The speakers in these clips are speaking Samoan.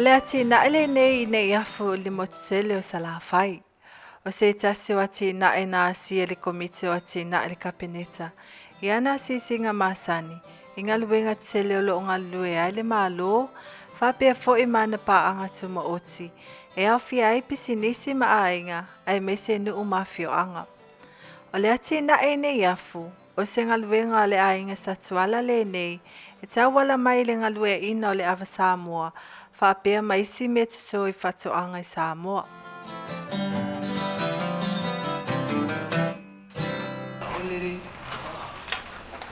O le atinae lenei i Neiafu i le motu tele o Salafai. O se tasi o atinae na asia e le Komiti o Atinae a le Kapeneta i ana asiasiga masani i galuega tetele o lo o galulue ai le Malo faapea foi ma ana paaga tumaoti e aofia ai pisinisi ma aiga aemaise nuu ma afioaga. O le atinae i Neiafu, o se galuega a le aiga Satuala lenei e tauala mai i le galueaiina o le ava Samoa faapea ma isi mea toto i faatoaga i Samoa. O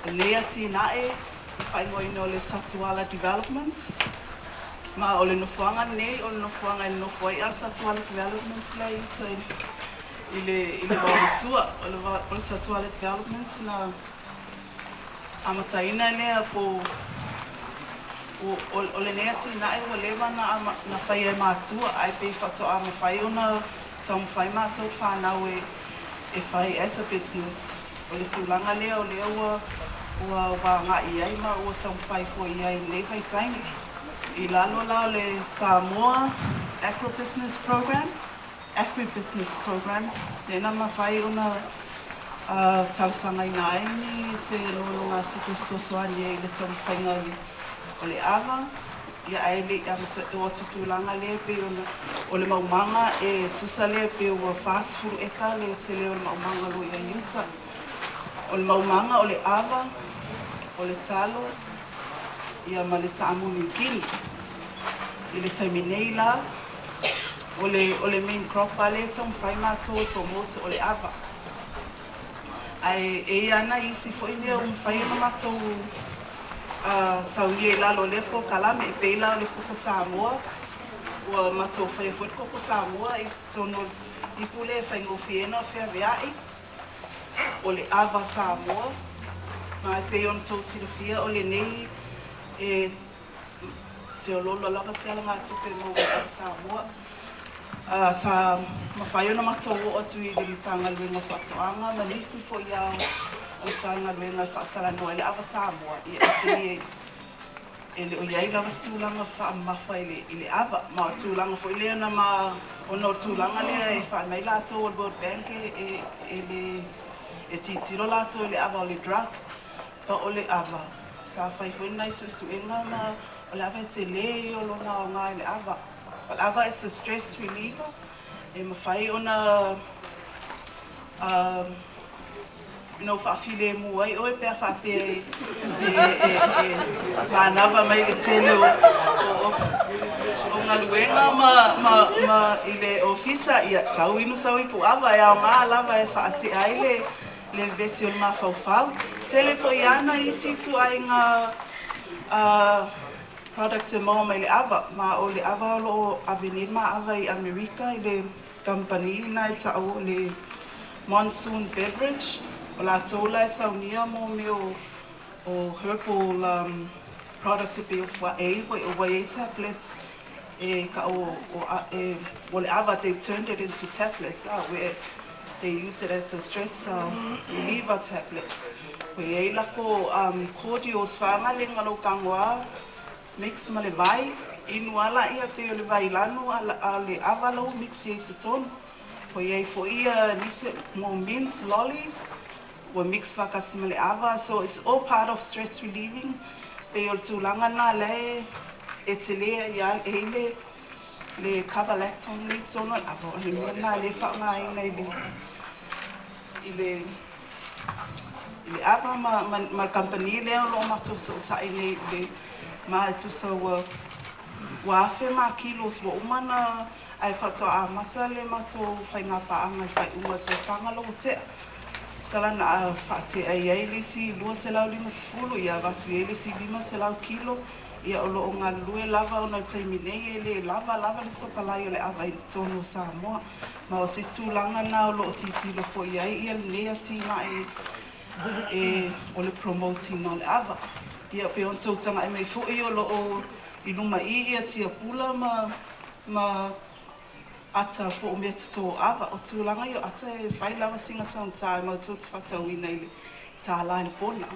lenei atinae i faaigoaina o le Satuala Development, ma o le nofoaga lenei o le nofoaga e nonofo ai le Satuala Development lea i uta i le vaomatua. O le Satuala Development na amataina lea po o lenei atinae ua leva na faia e matua, ae pei faatoa mafai ona taumafai matou fanau e fai as a business. O le tulaga lea o lea ua agai ai ma ua taumafai foi i ai i lenei vaitaimi. I lalo la o le Samoa Agribusiness Program, Agribusiness Program, lea na mafai ona talosagaina ai ni se nonogatupe fesoasoani ai i le taumafaiga o le ava, ia ae le i amata o atu tulaga lea pei ona o le maumaga e tusa lea pe ua 40 eka le tele o le maumaga lo i ai uta. O le maumaga o le ava, o le talo, ia ma le taamu kini. I le taimi nei la, o le main crop a lea e taumafai matou e promote o le ava. Ae e ia ana isi foi mea ua mafai ona matou saunia i lalo o lea polokalame e pei la o le koko Samoa. Ua matou faia foi le koko Samoa i totonu o ipu lea e faigofie ona feaveai. O le ava Samoa, ma e pei ona tou silafia o lenei e feololo lava se alagatupe mo le ava Samoa. Sa mafai ona matou oo atu i le Matagaluega o Faatoaga ma nisi foi a o Matagaluega e faatalanoa ai le ava Samoa, ia e pei e le o i ai lava se tulaga faamamafa i le ava. Ma o le tulaga foi lea na ma ona o le tulaga lea e faamai latou o le World Bank e le e tilotilo latou i le ava o le drug, pa o le ava sa fai foi nai suesuega ma o le ava e tele ia o lona aoga i le ava. O le ava is a stress reliever e mafai ona faafilemu ai oe pe a faapea e manava mai le tele o galuega ma i le ofisa, ia sau inu sau ipu ava e aoga lava e faatea ai le vevesi o le mafaufau. Tele foi ana isi ituaiga product e maua mai le ava, ma o le ava o loo ave nei ma ava i Amerika i le company na e tau o le Monsoon Beverage. O latou la e saunia mo mea o herbal product e pei o fuaei o wai tablets e ka o e o le ava, they turned it into tablets where they use it as a stress reliever tablets. Ua iai lako cordials faagalega lou tagoa mix ma le vai inu ala ia pei o le vai lanu a le ava lau mix i totonu. Ua iai foi ia nisi mo mint lollies ua mix faatasi ma le ava, so it's all part of stress relieving. Pei o le tulaga na lea e tele ia e i le kavalactone nei totonu o le ava o le mea na le faaaogaina i le ava ma le kamupani lea o loo matou sootai nei i le ma e tusa ua 1000 ma kilos ua uma na ae faatoa amata le matou faiga paaga i faaiuga o le tausaga ua tea. Tusa la na faatea i ai le isi 250 ia avatu i ai le isi 500 kilo, ia o loo galulue lava ona o le taimi nei e le lava lava le supply o le ava i totonu o Samoa. Ma o se isi tulaga na o loo tilotilo foi ai ia lenei atinae e o le promote ina o le ava. Ia pe ona tou tagai mai foi o loo i luma i ia tiapula ma ata po o mea toto ava. O tulaga ia o ata e fai lava sina taugata e matou te faatauina i le $1 i le pona.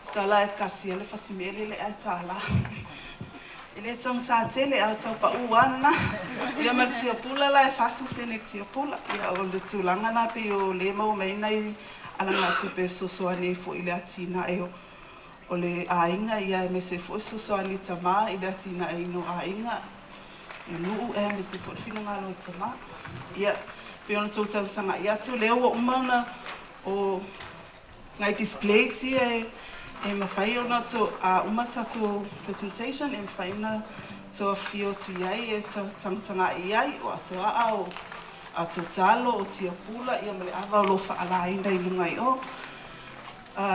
Tusa la e kasi ai le fasimele le ae $1. E le taugata tele ae tau paʻu lava lena. Ia ma le tiapula la e 40 sene le tiapula. Ia o le tulaga na pei o lē maua mai nai alagatupe e fesoasoani ai foʻi i le atinae o le aiga, ia aemaise foi fesoasoani i tamā i le atinaeina o aiga i nuu e aemaise foi le finagalo o tamā. Ia pei ona tou tagatagai atu lea ua uma ona o nai displays ia e mafai ona to a uma le tatou presentation e mafai ona toe afifio atu i ai e tagatagai ai o atoa'a, o ato talo, o tiapula, ia ma le ava o lo o fa'alaina i luga i o.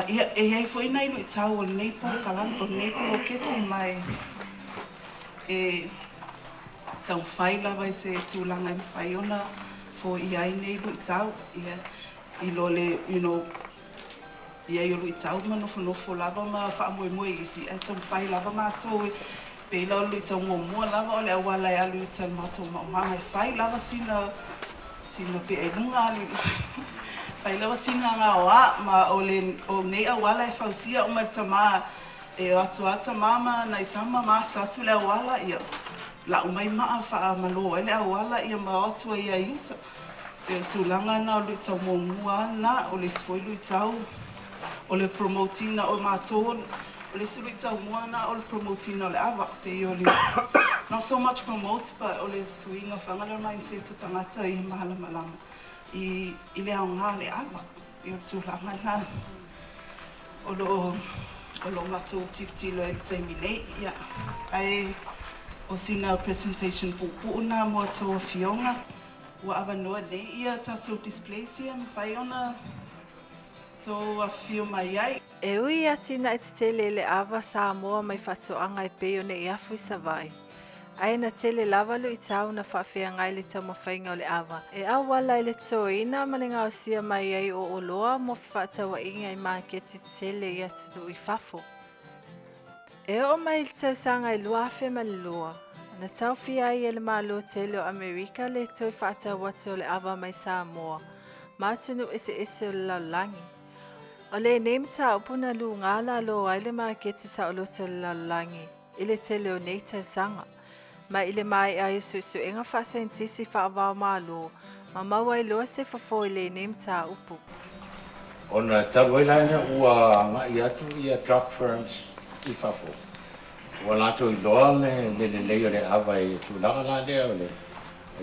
Ia e iai fo'i nai lu'itau o lenei polokalame, o lenei poloketi, ma e taumafai lava i se tulaga e mafai ona foia ai nei lu'itau. Ia i lo le iai o lu'itau ma nofonofo lava ma faamoemoe i isi, ae taumafai lava matou e pei la o le lu'itau muamua lava o le auala e alu i uta i le matou maumaga, e fai lava sina pe'a i luga alu fai lava sina gaoā, ma o le o nei auala e fausia uma e le tamā. E o atu a tamā ma nai tama ma asa atu le auala, ia la'u mai ma'a faamalō ai le auala, ia ma o atu ai i uta. E o tulaga na o lu'itau muamua lena. O le isi foi lu'itau o le promote ina o matou. O le isi lu'itau mua na o le promote ina o le ava, pei o le not so much promote but o le suiga faga lea o le mindset o tagata ia malamalama i le aogā o le ava. I o le tulaga na o lo o matou tilotilo ai i le taimi nei. Ia ae o sina presentation puupuu na mo tou afioga. Ua avanoa nei ia tatou displays ia mafai ona tou afifio mai ai. E ui atinae tetele i le ava Samoa mai faatoaga e pei ona i afu i Savaii. Ae na tele lava luitau na faafeagai le taumafaiga o le ava. E auala i le totoina ma le gaosia mai ai o oloa mo fefaatauaiga i maketi tele i atunuu i fafo. E oo mai i le tausaga i 2002, na taofia ai e le Malo tele o Amerika le toe faatau atu o le ava mai Samoa, ma atunuu eseese o le lalolagi. O lenei mataupu na lugā lalo ai le maketi saoloto o le lalolagi i le tele o nei tausaga. Ma i le maea ai o suesuega faasaienitisi faava-o-Malo, ma maua ai loa se fofo i lenei mataupu. Ona talu ai laina ua agai atu ia drug firms i fafo ua latou iloa le lelei o le ava i tulaga la lea o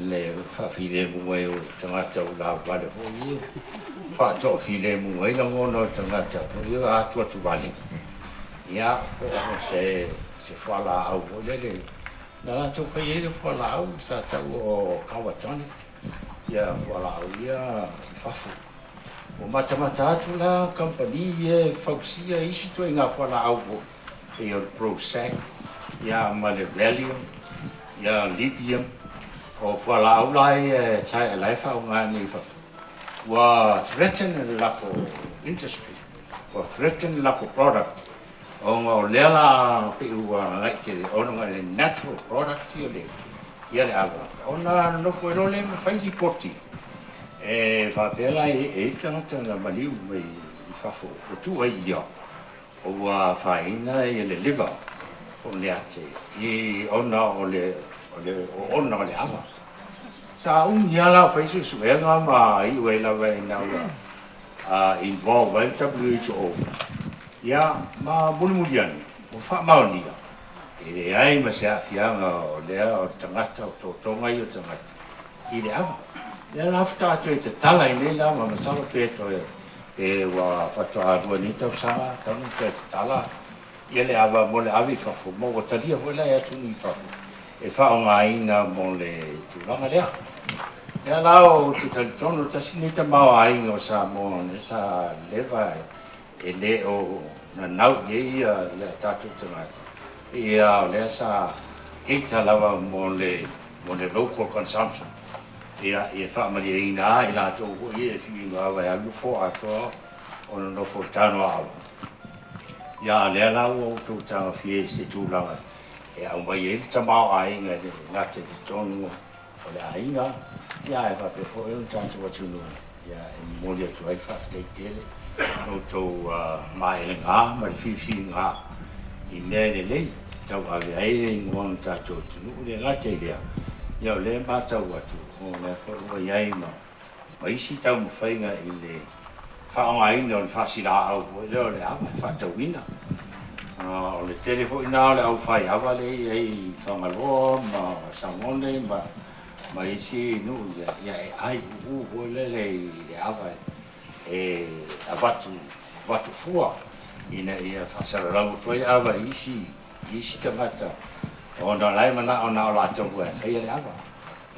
le faafilemu ai o tagata ua lavale foʻi e faatoafilemu ai lagona o tagata foʻi e atu atu vale ia po o se fualaau foi lele na latou fai ai le fualaau sa tau o Kava Tonic, ia fualaau ia i fafo. Ua matamata atu la kamupani e fausia isi ituaiga fualaau foʻi pei o le Prozac ia ma le Valium ia Librium, o fualaau la ia e la e faaaoga nei i fafo. Ua threaten le latou industry, ua threaten le latou product, ona o lea la pei ua agai tele ona le natural product ia le ava ona nonofo ai loa lea ma fai lipoti e faapea la e i tagata na maliu mai i fafo o tuu ai ia ua afaina ia le liver o le ate i ona o le oona o le ava. Sa umi lava la o fai suesuega ma iu ai lava ina ua involve ai le WHO ia ma mulimuli ane ua faamaonia e leai ma se aafiaga o lea o le tagata o totoga ia o tagata i le ava lea la faatoa toe tatala i nei la ma masalo pe toe pe ua faatoa 2 nei tausaga talu toe tatala ia le ava mo le ave i fafo, ma ua talia foi la e atunuu i fafo e faaaogaina mo le tulaga lea. Lea la o te talitonu tasi nei tamaoaiga o Samoa le sa leva e lē o nanau i ai ia tatou tagata ia o lea sa cater lava mo le local consumption ia faamalieina a i latou foi e fiuina ava e alu po atoa ona nofo le tano ava ia lea la ua outou tagofia i se tulaga e aumai ai le tamaoaiga e le gata i totonu o le aiga ia e faapea foi ona tatou atunuu ia e momoli atu ai le faafetai tele lo outou maelegā ma le filifiliga i mea e lelei. tauave ai le igoa o le tatou atunuu. E le gata i lea, ia o lea e matau atu o lea foi ua i ai ma ma isi taumafaiga i le faaaogaina o le faasilaau foi lea o le ava e faatauina. O le tele foi lena o le aufai ava lea e i ai i Fagaloa ma Sagone ma ma isi nuu ia, ia e ai u'u foi lele i le ava e avatu avatu fua ina ia faasalalau atu ai le ava i isi i isi tagata ona o la e mana'o na o latou e faia le ava.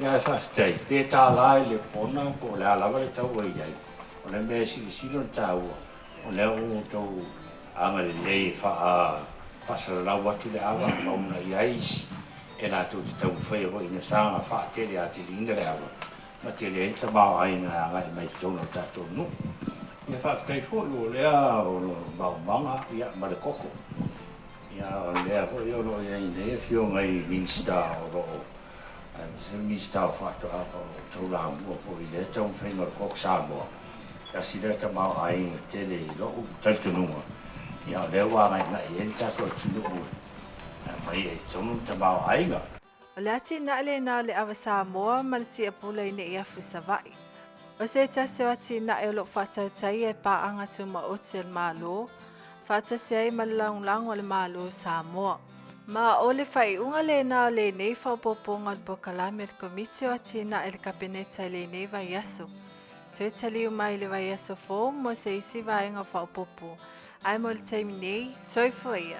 Ia ae faafetai, pe $1 i le pona po o le a lava le tau ua i ai, o le mea e silasila ona taua, o lea ua outou agalelei e faasalalau atu le ava ma uunaia ai isi e latou te taumafaia foi ina saga faatele atiliina le ava ma tele ai le tamaoaiga e agai mai i totonu o le tatou nuu. Ia faafetai foi o lea o le maumaga ia ma le koko. Ia o lea foi o lo o i ai nei afioga i Minisita o lo o aemaise le Minisita o Faatoaga o lo o taulamua foi i lea taumafaiga o le Koko Samoa. Tasi lea tamaoaiga tele i lou talitonuga, ia o lea ua agaigai i ai le tatou atunuu e aumai ai i totonu le tamaoaiga. O le atinae lena o le ava Samoa ma le tiapula i Neiafu i Savaii. O se tasi o atinae o lo o faatautaia e paaga tumaoti a le Malo, faatasi ai ma le lagolago a le Malo o Samoa. Ma o le faaiuga lena o lenei faaopoopoga o le polokalame a le Komiti o Atinae a le Kapeneta i lenei vaiaso. Toe taliu mai i le vaiaso fou mo se isi vaega faaopoopo. Ae mo le taimi nei, soifua ia.